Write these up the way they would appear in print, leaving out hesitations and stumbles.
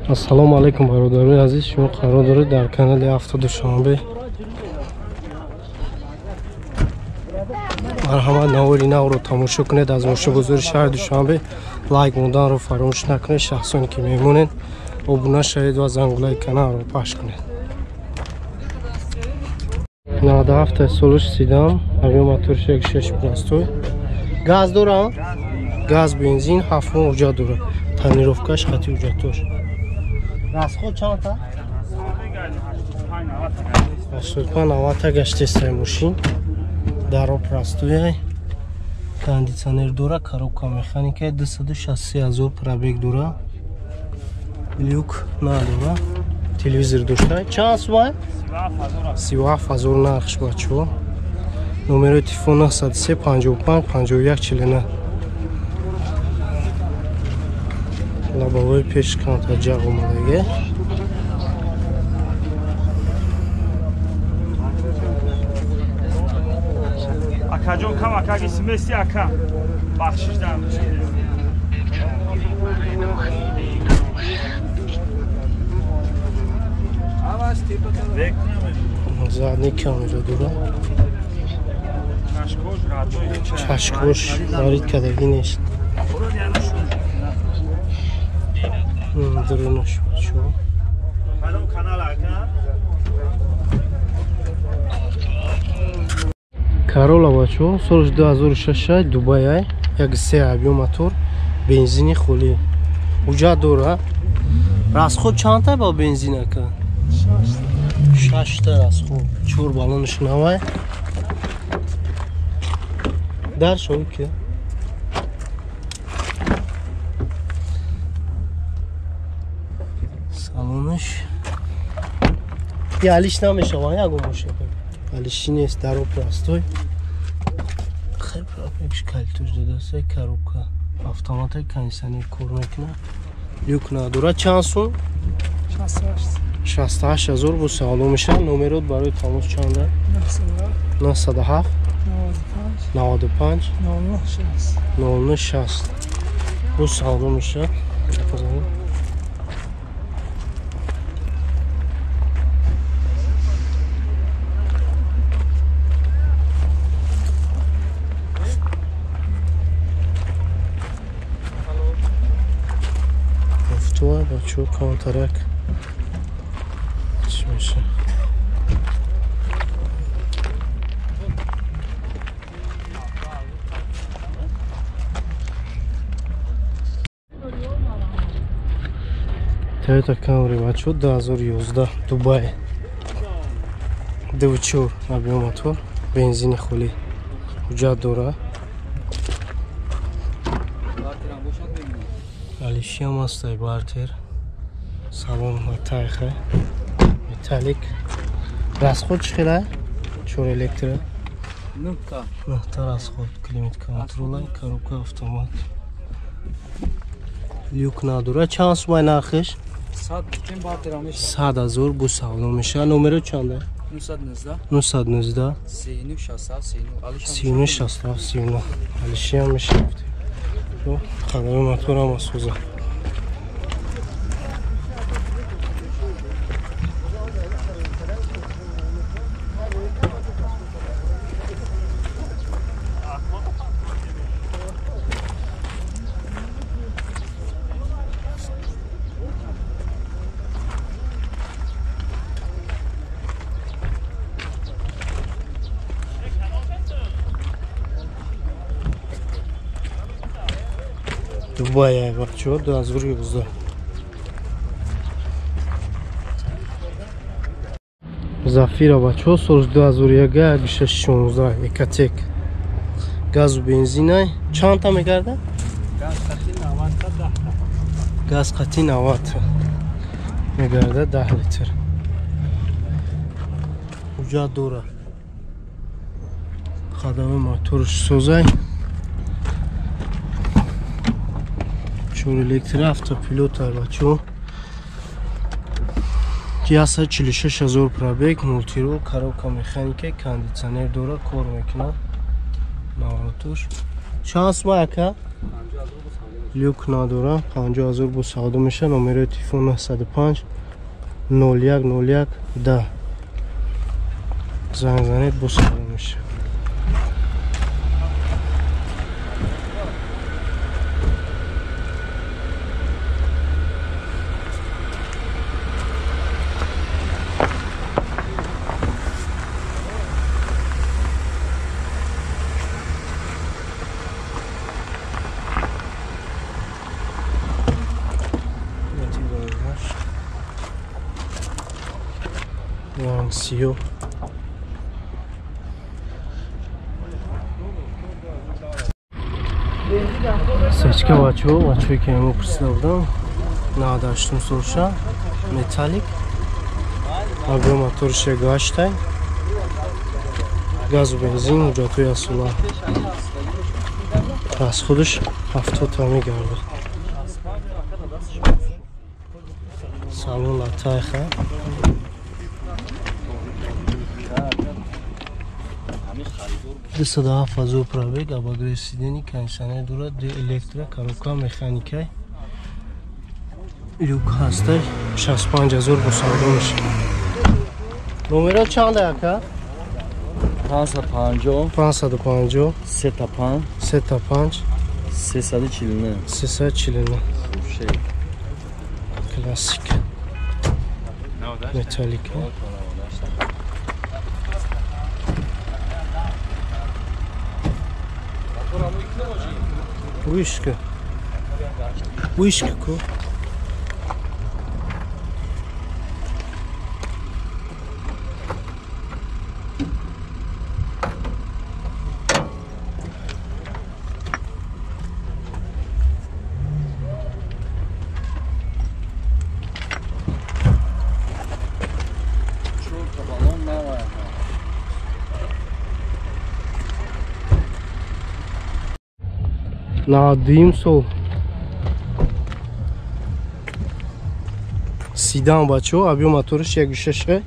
Ассалому алайкум бародарони азиз, шумо қарор доред дар канали Авто Душанбе. Марҳамат, навори навро тамошо кунед аз мошинбозори шаҳри Душанбе. Лайк монданро фаромӯш накунед. Шахсоне ки мемонед, обуна шавед ва зангулаи каналро пахш кунед. 97 солиш сидам, авиамотор 6 простой. Газ дора? Газ, бензин, 7 моҳ уҷа дора. Тонировкаш хати уҷатош. Расход чанд та? 85-90 гаштестай мошин. Даро простой. Кондиционер дора, коробка механика, 263 ҳазор пробег дора. Люк надора. Телевизор дошта. Чанд сумай? 37 ҳазор нархш бачо. Номерои телефон 903 55 51 49. Лобовой пеш канта ҷағ омадаге. Акаҷон, кам акаги смеси ака. Бахшиш дам. Задний камера дора. Чашкош ворид кардагӣ нест. Дурунаш чо. Карола бачо, соли 2006 Дубай, 1.3 объем мотор, бензини холӣ. Уҷа дора. Расход чандта ба бензин ака? 6 расход. 4 баллонш навай. Дар шои ки. Салонаш. Я алиш намешава, ягон мошин. Алиши нест, даро простой. Хай пробегш калтуш додаса, коробка автомата, кондиционер кор мекунад. Люк надора. Чанд сум? 68 ҳазор бо савдо мешавад. Номерот барои тамос чанда? 907 95 09 60 бо савдо мешавад. Бачо камтарак чӣ меша? Toyota Camry бачо 2011 Дубай, 2.4 объем мотор, бензини холӣ, ҳуҷҷат дора. Алишиам ҳастай бартер. Салон матайха металлик. Расход чӣ хела? 4 электро. 9 расход. Климат контрола, коробка автомат. Люк надора. Чанд сумай нархиш? 100 ҳазор бо савдо мешавад. Номеро чанда? 919 39 67 39. Алишиам мешавад. Хадари моторам асоза. Дубай бачо 2011. Зафира бачо соли 2001 616 Экотек. Газу бензинай чандта мегарда? Газ қати 90 мегарда, 10 литр. Уҷа дора. Қадами моторш созай. Электро автопилот бачо. 146 ҳазор пробег, мултирол, коробка механика, кондиционер дора, кор мекунад. Наворотуш. Чанд сумай ака? Люк надора. 50 000 бо савдо меша. Номерои телефон 905 01 01 10. Занг занед бо савдо меша. Сиё. Сечка бачо, бачое ки мо пурсида будам, 98 солша, металлик. Объем моторш 1.8, газу бензин, ҳуҷҷатҳои асола. Расходаш 70 та мегардад. Салон латайха. Дусаду ҳафт ҳазор пробег, обогрев сидений, кондиционер дорад, ду электро, коробка механикай, люк ҳастай, 65 000 бо савдо мешавад. Номеро чанд ака? 550 550 35 35 349 349. Классик. Металлика. Вышка. Вышка ку. На дуюм сол седан бачо, объем моториш 1.6,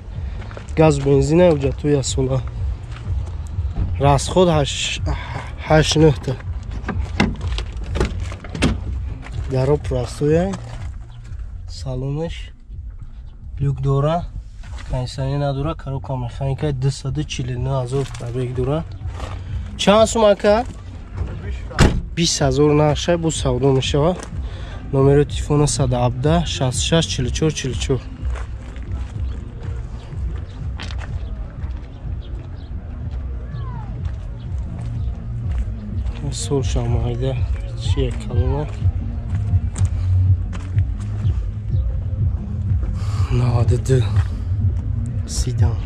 газ бензина, ҳуҷҷатҳои асола. Расход 8-9 та. Даро простоя. Салонаш люк дора, кондиционер надора, коробка механика, 249 000 пробег дора. Чанд сум ака? 20 000 нархшай бо савдо мешавад. Номери телефона 117 66 44 44. Сол шамайда чия калона. 92 седан.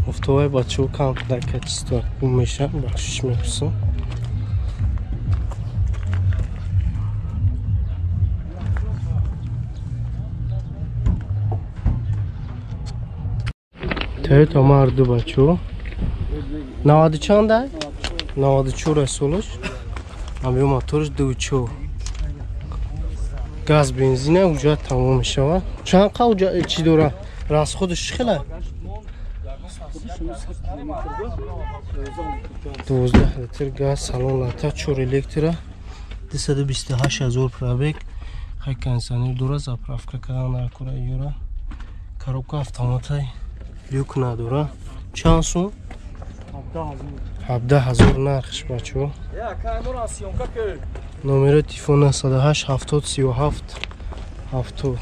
Офтовай бачаҳо кам дар качество гум мешаванд, бахшиш мепурсам. Toyota Mardu бачаҳо. 90 чанда? 94 солаш. Объем моторш 2.4. Газ бензина ҳуҷҷат тамом мешавад. Чанд қа чӣ дора? Расходаш чӣ хела? 12 литр газ, салон лата, 4 электро, 228 000 пробег. Хай кондиционер дора, заправка кардан дар кора юра. Коробка автоматай, люк надора. Чанд сум? 17 000 нархш бачо. Номери телефон 908 70 37 70.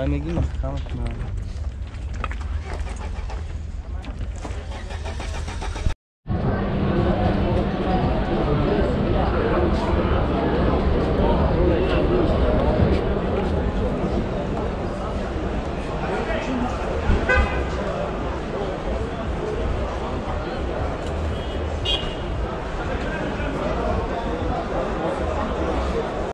Мегим, хамат.